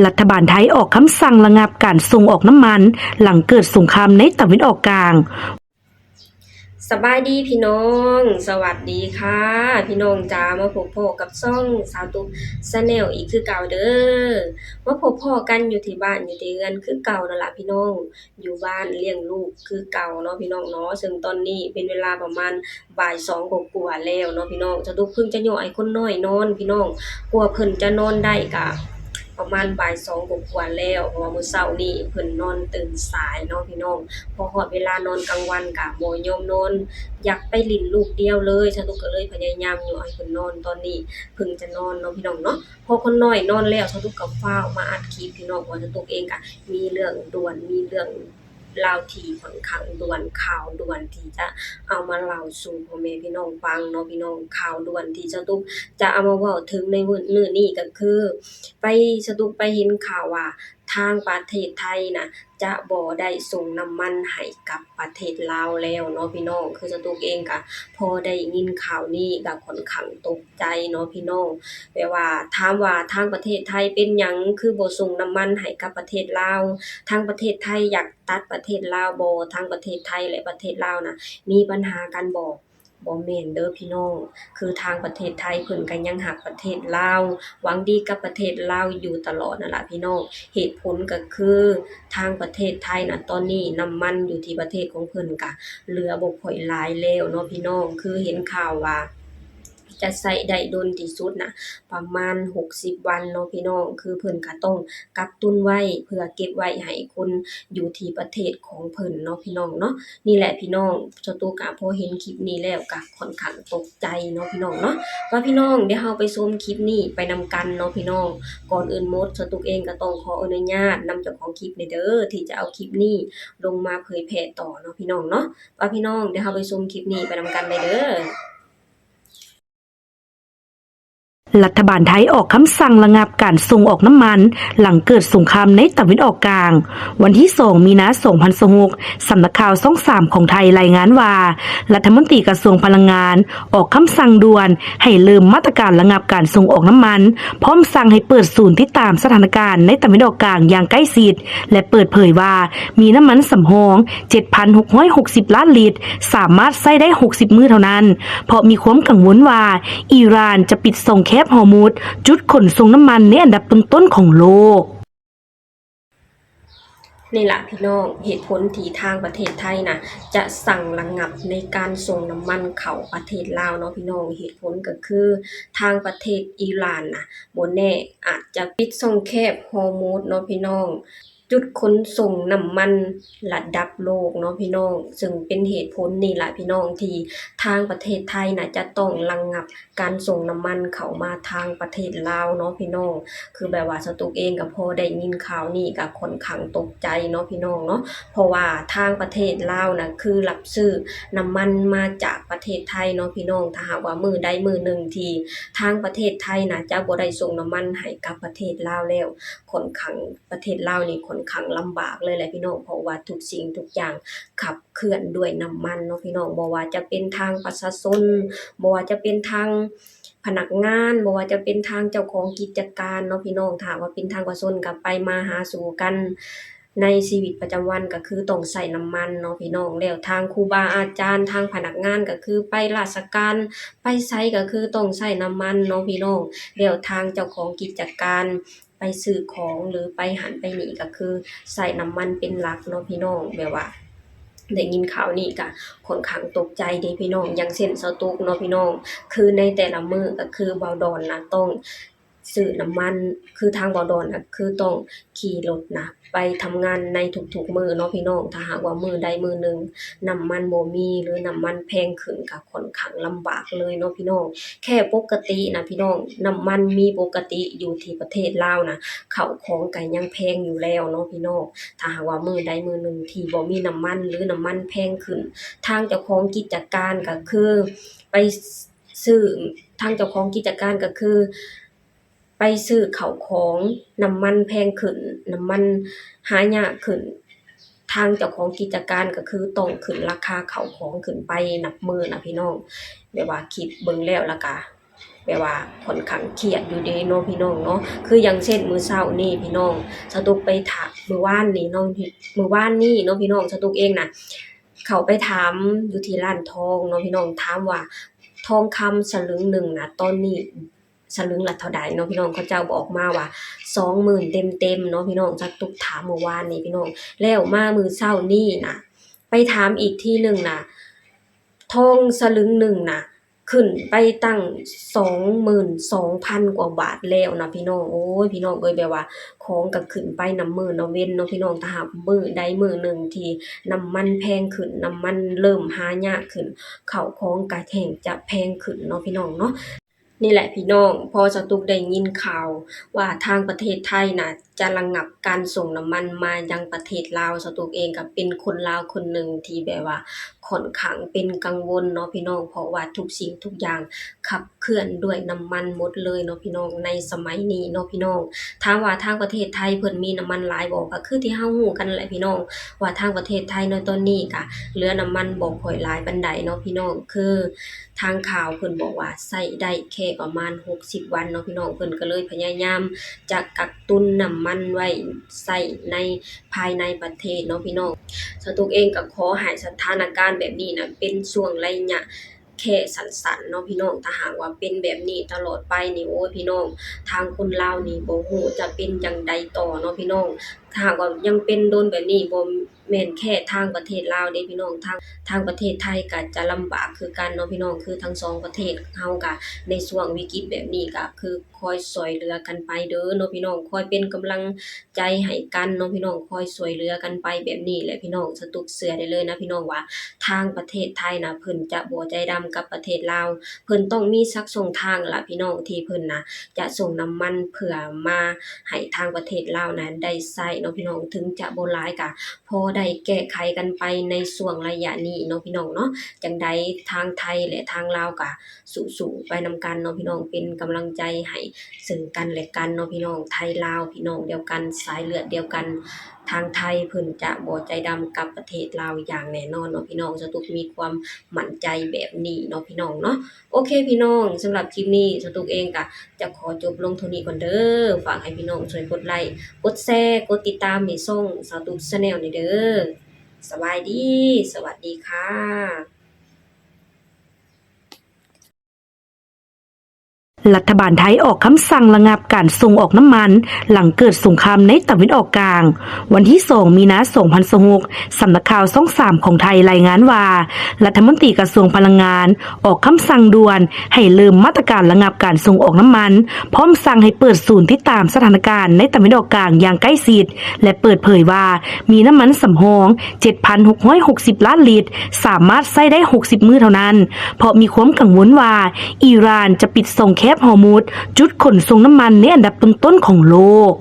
ລັດຖະບານໄທອອກຄຳສັ່ງລະງັບການສົ່ງອອກນ້ຳມັນ ຫຼັງເກີດສົງຄາມໃນຕາເວັນອອກກາງ. ສະບາຍດີພີ່ນ້ອງ, ສະຫວັດດີຄ່ະ ພີ່ນ້ອງຈ໋າ, ມາພົບພໍ້ກັບຊ່ອງສາວຕຸກ Channel ອີກຄືເກົ່າເດີ. ມາພົບພໍ້ກັນຢູ່ທີ່ບ້ານ ຢູ່ທີ່ເຮືອນຄືເກົ່ານັ້ນລະພີ່ນ້ອງ. ຢູ່ບ້ານລ້ຽງລູກຄືເກົ່າເນາະພີ່ນ້ອງເນາະ, ເຊິ່ງຕອນນີ້ເປັນເວລາປະມານບ່າຍສອງກວ່າໆແລ້ວເນາະພີ່ນ້ອງ. ສາວຕຸກເພິ່ງຈະຍໍໃຫ້ຄົນນ້ອຍນອນພີ່ນ້ອງ, ກວ່າເພິ່ນຈະນອນໄດ້ກະປະມານບ່າຍສອງກວ່າໆແລ້ວ, ເພາະວ່າມື້ເຊົ້ານີ້ເພິ່ນນອນຕື່ນສາຍເນາະພີ່ນ້ອງ. ພໍຮອດເວລານອນກາງວັນກະບໍ່ຍອມນອນ, ຢາກໄປຫຼິ້ນລູກດຽວເລີຍ. ສາວຕຸກກໍເລີຍພະຍາຍາມຍໍໃຫ້ເພິ່ນນອນ, ຕອນນີ້ເພິ່ງຈະນອນເນາະພີ່ນ້ອງເນາະ. ພໍຄົນນ້ອຍນອນແລ້ວ ສາວຕຸກກໍຟ້າວມາອັດຄລິບພີ່ນ້ອງ, ເພາະວ່າສາວຕຸກເອງກະມີເລື່ອງດ່ວນ ມີເລື່ອງ ລາວທີ່ຂ້ອນຂ້າງດ່ວນ, ຂ່າວດ່ວນທີ່ຈະເອົາມາເລົ່າສູ່ພໍ່ແມ່ພີ່ນ້ອງຟັງເນາະພີ່ນ້ອງ. ຂ່າວດ່ວນທີ່ສາວຕຸກຈະເອົາມາເວົ້າເຖິງໃນມື້ນີ້ກໍຄື ໄປ ສາວຕຸກໄປເຫັນຂ່າວວ່າທາງປະເທດໄທນະ ຈະບໍ່ໄດ້ສົ່ງນ້ຳມັນໃຫ້ກັບປະເທດລາວແລ້ວເນາະພີ່ນ້ອງ. ຄືສາວຕຸກເອງກະພໍໄດ້ຍິນຂ່າວນີ້ກະຂ້ອນຂ້າງຕົກໃຈເນາະພີ່ນ້ອງ. ແບບວ່າຖາມວ່າທາງປະເທດໄທເປັນຫຍັງຄືບໍ່ສົ່ງນ້ຳມັນໃຫ້ກັບປະເທດລາວ? ທາງປະເທດໄທຢາກ ຕັດປະເທດລາວບໍ່? ທາງປະເທດໄທ ແລະ ປະເທດລາວນະ ມີບັນຫາກັນບໍ່? ບໍ່ແມ່ນເດີພີ່ນ້ອງ, ຄືທາງປະເທດໄທເພິ່ນກໍຍັງຮັກປະເທດລາວ, ຫວັງດີກັບປະເທດລາວຢູ່ຕະຫຼອດນັ້ນລະພີ່ນ້ອງ. ເຫດຜົນກໍຄືທາງປະເທດໄທນະ ຕອນນີ້ນ້ຳມັນຢູ່ທີ່ປະເທດຂອງເພິ່ນກະເຫຼືອບໍ່ຄ່ອຍຫຼາຍແລ້ວເນາະພີ່ນ້ອງ. ຄືເຫັນຂ່າວວ່າ ຈະໃຊ້ໄດ້ດົນທີ່ສຸດນະ ປະມານຫົກສິບວັນເນາະພີ່ນ້ອງ, ຄືເພິ່ນກະຕ້ອງກັກຕຸນໄວ້ເພື່ອເກັບໄວ້ໃຫ້ຄົນຢູ່ທີ່ປະເທດຂອງເພິ່ນເນາະພີ່ນ້ອງເນາະ. ນີ້ແຫຼະພີ່ນ້ອງ, ສາວຕຸກກະພໍເຫັນຄລິບນີ້ແລ້ວກະຂ້ອນຂ້າງຕົກໃຈເນາະພີ່ນ້ອງເນາະ. ວ່າພີ່ນ້ອງ ດຽວເຮົາໄປຊົມຄລິບນີ້ໄປນຳກັນເນາະພີ່ນ້ອງ. ກ່ອນອື່ນໝົດ ສາວຕຸກເອງກະຕ້ອງຂໍອະນຸຍາດນຳເຈົ້າຂອງຄລິບແດ່ເດີ ທີ່ຈະເອົາຄລິບນີ້ລົງມາເຜີຍແຜ່ຕໍ່ເນາະພີ່ນ້ອງເນາະ. ວ່າພີ່ນ້ອງ ດຽວເຮົາໄປຊົມຄລິບນີ້ໄປນຳກັນເລີຍເດີ. ລັດຖະບານໄທອອກຄຳສັ່ງລະງັບການສົ່ງອອກນ້ຳມັນ ຫຼັງເກີດສົງຄາມໃນຕາເວັນອອກກາງ. ວັນທີສອງ ມີນາ ສອງພັນຊາວຫົກ, ສຳນັກຂ່າວຊ່ອງສາມຂອງໄທລາຍງານວ່າ ລັດຖະມົນຕີກະຊວງພະລັງງານອອກຄຳສັ່ງດ່ວນໃຫ້ເລີ່ມມາດຕະການລະງັບການສົ່ງອອກນ້ຳມັນ, ພ້ອມສັ່ງໃຫ້ເປີດສູນຕິດຕາມສະຖານະການໃນຕາເວັນອອກກາງຢ່າງໃກ້ຊິດ ແລະ ເປີດເຜີຍວ່າ ມີນ້ຳມັນສຳຮອງ ເຈັດພັນຫົກຮ້ອຍຫົກສິບລ້ານລິດ ສາມາດໃຊ້ໄດ້ຫົກສິບມື້ເທົ່ານັ້ນ ເພາະມີຄວາມກັງວົນວ່າ ອີຣານຈະປິດຊ່ອງແຄບຮອມຸດ, ຈຸດຂົນສົ່ງນ້ຳມັນໃນອັນດັບຕົ້ນໆຂອງໂລກ. ນີ້ລະພີ່ນ້ອງ, ເຫດຜົນທີ່ທາງປະເທດໄທນະ ຈະສັ່ງລະງັບໃນການສົ່ງນ້ຳມັນເຂົ້າປະເທດລາວເນາະພີ່ນ້ອງ, ເຫດຜົນກໍຄືທາງປະເທດອີຣານນະ ບໍ່ແນ່ອາດຈະປິດຊ່ອງແຄບຮອມຸດເນາະພີ່ນ້ອງ. ຈຸດຂົນສົ່ງນ້ຳມັນລະດັບໂລກເນາະພີ່ນ້ອງ, ເຊິ່ງເປັນເຫດຜົນນີ້ລະພີ່ນ້ອງ ທີ່ທາງປະເທດໄທນະ ຈະຕ້ອງລະງັບການສົ່ງນ້ຳມັນເຂົ້າມາທາງປະເທດລາວເນາະພີ່ນ້ອງ. ຄືແບບວ່າສາວຕຸກເອງກໍພໍໄດ້ຍິນຂ່າວນີ້ກໍຂ້ອນຂ້າງຕົກໃຈເນາະພີ່ນ້ອງເນາະ, ເພາະວ່າທາງປະເທດລາວນະ ຄືຮັບຊື້ນ້ຳມັນມາຈາກປະເທດໄທເນາະພີ່ນ້ອງ. ຖ້າຫາກວ່າມື້ໃດມື້ໜຶ່ງທີ່ທາງປະເທດໄທນະ ຈະບໍ່ໄດ້ສົ່ງນ້ຳມັນໃຫ້ກັບປະເທດລາວແລ້ວ ຂ້ອນຂ້າງ ປະເທດລາວນີ້ຂ້ອນຂ້າງລຳບາກເລີຍແຫຼະພີ່ນ້ອງ, ເພາະວ່າທຸກສິ່ງທຸກຢ່າງຂັບເຄື່ອນດ້ວຍນ້ຳມັນເນາະພີ່ນ້ອງ. ບໍ່ວ່າຈະເປັນທາງປະຊາຊົນ, ບໍ່ວ່າຈະເປັນທາງພະນັກງານ, ບໍ່ວ່າຈະເປັນທາງເຈົ້າຂອງກິດຈະການເນາະພີ່ນ້ອງ. ຖ້າວ່າເປັນທາງປະຊາຊົນກໍໄປມາຫາສູ່ກັນໃນຊີວິດປະຈຳວັນ ກໍຄືຕ້ອງໃຊ້ນ້ຳມັນເນາະພີ່ນ້ອງ. ແລ້ວທາງຄູບາອາຈານ, ທາງພະນັກງານ ກໍຄືໄປລາຊະການ, ໄປໃສກໍຄືຕ້ອງໃຊ້ນ້ຳມັນເນາະພີ່ນ້ອງ. ແລ້ວທາງເຈົ້າຂອງກິດຈະການ ໄປຊື້ຂອງ ຫຼື ໄປຫັ້ນໄປນີ້ ກໍຄືໃຊ້ນ້ຳມັນເປັນຫຼັກເນາະພີ່ນ້ອງ. ແບບວ່າໄດ້ຍິນຂ່າວນີ້ກະຂ້ອນຂ້າງຕົກໃຈເດ້ພີ່ນ້ອງ. ຢ່າງເຊັ່ນ ສາວຕຸກເນາະພີ່ນ້ອງ, ຄືໃນແຕ່ລະມື້ກໍຄືບ່າວດອນນະຕ້ອງຊື້ນ້ຳມັນ, ຄືທາງບ່າວດອນນະຄືຕ້ອງຂີ່ລົດນະໄປທຳງານໃນທຸກໆມື້ເນາະພີ່ນ້ອງ. ຖ້າຫາກວ່າມື້ໃດມື້ໜຶ່ງນ້ຳມັນບໍ່ມີ ຫຼື ນ້ຳມັນແພງຂຶ້ນ ກໍ ຂ້ອນຂ້າງລຳບາກເລີຍເນາະພີ່ນ້ອງ. ແຄ່ປົກກະຕິນະພີ່ນ້ອງ ນ້ຳມັນມີປົກກະຕິຢູ່ທີ່ປະເທດລາວນະ ເຂົ້າຂອງກໍຍັງແພງຢູ່ແລ້ວເນາະພີ່ນ້ອງ. ຖ້າຫາກວ່າມື້ໃດມື້ໜຶ່ງທີ່ບໍ່ມີນ້ຳມັນ ຫຼື ນ້ຳມັນແພງຂຶ້ນ ທາງເຈົ້າຂອງກິດຈະການກໍຄືໄປຊື້ ທາງເຈົ້າຂອງກິດຈະການກໍຄື ໄປຊື້ເຂົ້າຂອງ ນ້ຳມັນແພງຂຶ້ນ ນ້ຳມັນຫາຍາກຂຶ້ນ ທາງເຈົ້າຂອງກິດຈະການກໍຄືຕ້ອງຂຶ້ນລາຄາເຂົ້າຂອງຂຶ້ນໄປນັບມື້ນະພີ່ນ້ອງ. ແບບວ່າຄິດເບິ່ງແລ້ວລະກະ ແບບວ່າຂ້ອນຂ້າງຄຽດຢູ່ເດ້ເນາະພີ່ນ້ອງເນາະ. ຄືຢ່າງເຊັ່ນມື້ເຊົ້ານີ້ພີ່ນ້ອງ ສາວຕຸກໄປຖາມ ມື້ວານນີ້ເນາະ ມື້ວານນີ້ເນາະພີ່ນ້ອງ ສາວຕຸກເອງນະ ເຂົ້າໄປຖາມຢູ່ທີ່ຮ້ານທອງເນາະພີ່ນ້ອງ ຖາມວ່າທອງຄຳສະລຶງໜຶ່ງນະ ຕອນນີ້ສະລຶງລະເທົ່າໃດເນາະພີ່ນ້ອງ. ເຂົາເຈົ້າບອກມາວ່າສອງໝື່ນເຕັມໆເນາະພີ່ນ້ອງ ສາວຕຸກຖາມມື້ວານນີ້ພີ່ນ້ອງ. ແລ້ວມາມື້ເຊົ້ານີ້ນະ ໄປຖາມອີກທີໜຶ່ງນະ ທອງສະລຶງໜຶ່ງນະ ຂຶ້ນໄປຕັ້ງສອງໝື່ນສອງພັນກວ່າບາດແລ້ວນະພີ່ນ້ອງ. ໂອ້ຍ ພີ່ນ້ອງເອີຍ ແບບວ່າຂອງກໍຂຶ້ນໄປນຳມື້ນຳເວັນເນາະພີ່ນ້ອງ. ຖ້າຫາກມື້ໃດມື້ໜຶ່ງທີ່ນ້ຳມັນແພງຂຶ້ນ ນ້ຳມັນເລີ່ມຫາຍາກຂຶ້ນ ເຂົ້າຂອງກໍແຮ່ງຈະແພງຂຶ້ນເນາະພີ່ນ້ອງເນາະ. ນີ້ແຫຼະພີ່ນ້ອງ ພໍສາວຕຸກໄດ້ຍິນຂ່າວວ່າທາງປະເທດໄທນະ ຈະລະງັບການສົ່ງນ້ຳມັນມາຍັງປະເທດລາວ. ສາວຕຸກເອງກໍເປັນຄົນລາວຄົນໜຶ່ງທີ່ແບບວ່າຂ້ອນຂ້າງເປັນກັງວົນເນາະພີ່ນ້ອງ ເພາະວ່າທຸກສິ່ງທຸກຢ່າງຂັບເຄື່ອນດ້ວຍນ້ຳມັນໝົດເລີຍເນາະພີ່ນ້ອງ ໃນສະໄໝນີ້ເນາະພີ່ນ້ອງ. ຖາມວ່າທາງປະເທດໄທເພິ່ນມີນ້ຳມັນຫຼາຍບໍ່? ກໍຄືທີ່ເຮົາຮູ້ກັນແຫຼະພີ່ນ້ອງ ວ່າທາງປະເທດໄທໃນຕອນນີ້ກໍເຫຼືອນ້ຳມັນບໍ່ຄ່ອຍຫຼາຍປານໃດເນາະພີ່ນ້ອງ. ຄື ທາງຂ່າວເພິ່ນບອກວ່າໃຊ້ໄດ້ແຄ່ປະມານຫົກສິບວັນເນາະພີ່ນ້ອງ. ເພິ່ນກໍເລີຍພະຍາຍາມຈະກັກຕຸນນ້ຳມັນໄວ້ໃຊ້ໃນ ພາຍໃນປະເທດເນາະພີ່ນ້ອງ. ສາວຕຸກເອງກໍຂໍໃຫ້ສະຖານະການແບບນີ້ນະ ເປັນຊ່ວງໄລຍະແຄ່ສັ້ນໆເນາະພີ່ນ້ອງ. ຖ້າຫາກວ່າເປັນແບບນີ້ຕະຫຼອດໄປນີ້ ໂອ້ຍ ພີ່ນ້ອງ ທາງຄົນລາວນີ້ບໍ່ຮູ້ຈະເປັນຈັ່ງໃດຕໍ່ເນາະພີ່ນ້ອງ. ຖ້າຫາກວ່າຍັງເປັນດົນແບບນີ້ ບໍ່ ແມ່ນແຄ່ທາງປະເທດລາວເດ້ພີ່ນ້ອງ ທາງ ທາງປະເທດໄທກໍຈະລຳບາກຄືກັນເນາະພີ່ນ້ອງ. ຄືທັງສອງປະເທດເຮົາກໍໃນຊ່ວງວິກິດແບບນີ້ກໍຄືຄອຍຊ່ວຍເຫຼືອກັນໄປເດີເນາະພີ່ນ້ອງ ຄອຍເປັນກຳລັງໃຈໃຫ້ກັນເນາະພີ່ນ້ອງ ຄອຍຊ່ວຍເຫຼືອກັນໄປແບບນີ້ແຫຼະພີ່ນ້ອງ. ສາວຕຸກເຊື່ອໄດ້ເລີຍນະພີ່ນ້ອງວ່າທາງປະເທດໄທນະ ເພິ່ນຈະບໍ່ໃຈດຳກັບປະເທດລາວ ເພິ່ນຕ້ອງມີສັກຊ່ອງທາງລະພີ່ນ້ອງ ທີ່ເພິ່ນນະຈະສົ່ງນ້ຳມັນເພື່ອມາ ໃຫ້ທາງປະເທດລາວນັ້ນໄດ້ໃຊ້ເນາະພີ່ນ້ອງ ເຖິງຈະບໍ່ຫຼາຍກະພໍໄດ້ແກ້ໄຂກັນໄປໃນຊ່ວງໄລຍະນີ້ເນາະພີ່ນ້ອງເນາະ. ຈັ່ງໃດທາງໄທ ແລະ ທາງລາວກະສູ້ໆໄປນຳກັນເນາະພີ່ນ້ອງ ເປັນກຳລັງໃຈໃຫ້ເຊິ່ງກັນແລະກັນເນາະພີ່ນ້ອງ. ໄທລາວພີ່ນ້ອງດຽວກັນ ສາຍເລືອດດຽວກັນ ທາງໄທເພິ່ນຈະບໍ່ໃຈດຳກັບປະເທດລາວຢ່າງແນ່ນອນເນາະພີ່ນ້ອງ ສາວຕຸກມີຄວາມໝັ້ນໃຈແບບນີ້ເນາະພີ່ນ້ອງເນາະ. ໂອເຄພີ່ນ້ອງ ສຳລັບຄລິບນີ້ສາວຕຸກເອງກະຈະຂໍຈົບລົງເທົ່ານີ້ກ່ອນເດີ. ຝາກໃຫ້ພີ່ນ້ອງຊ່ວຍກົດໄລ ກົດແຊ ກົດຕິດຕາມໃຫ້ຊ່ອງສາວຕຸກ Channel ແດ່ເດີ. ສະບາຍດີ ສະຫວັດດີຄ່ະ. ລັດຖະບານໄທອອກຄຳສັ່ງລະງັບການສົ່ງອອກນ້ຳມັນ ຫຼັງເກີດສົງຄາມໃນຕາເວັນອອກກາງ. ວັນທີສອງ ມີນາ ສອງພັນຊາວຫົກ ສຳນັກຂ່າວຊ່ອງສາມຂອງໄທລາຍງານວ່າ ລັດຖະມົນຕີກະຊວງພະລັງງານອອກຄຳສັ່ງດ່ວນໃຫ້ເລີ່ມມາດຕະການລະງັບການສົ່ງອອກນ້ຳມັນ ພ້ອມສັ່ງໃຫ້ເປີດສູນຕິດຕາມສະຖານະການໃນຕາເວັນອອກກາງຢ່າງໃກ້ຊິດ ແລະ ເປີດເຜີຍວ່າມີນ້ຳມັນສຳຮອງ ເຈັດພັນຫົກຮ້ອຍຫົກສິບລ້ານລິດ ສາມາດໃຊ້ໄດ້ຫົກສິບມື້ເທົ່ານັ້ນ ເພາະມີຄວາມກັງວົນວ່າ ອີຣານຈະປິດຊ່ອງແຄບຮໍມຸດ ຈຸດຂົນສົ່ງນ້ຳມັນໃນອັນດັບຕົ້ນໆຂອງໂລກ.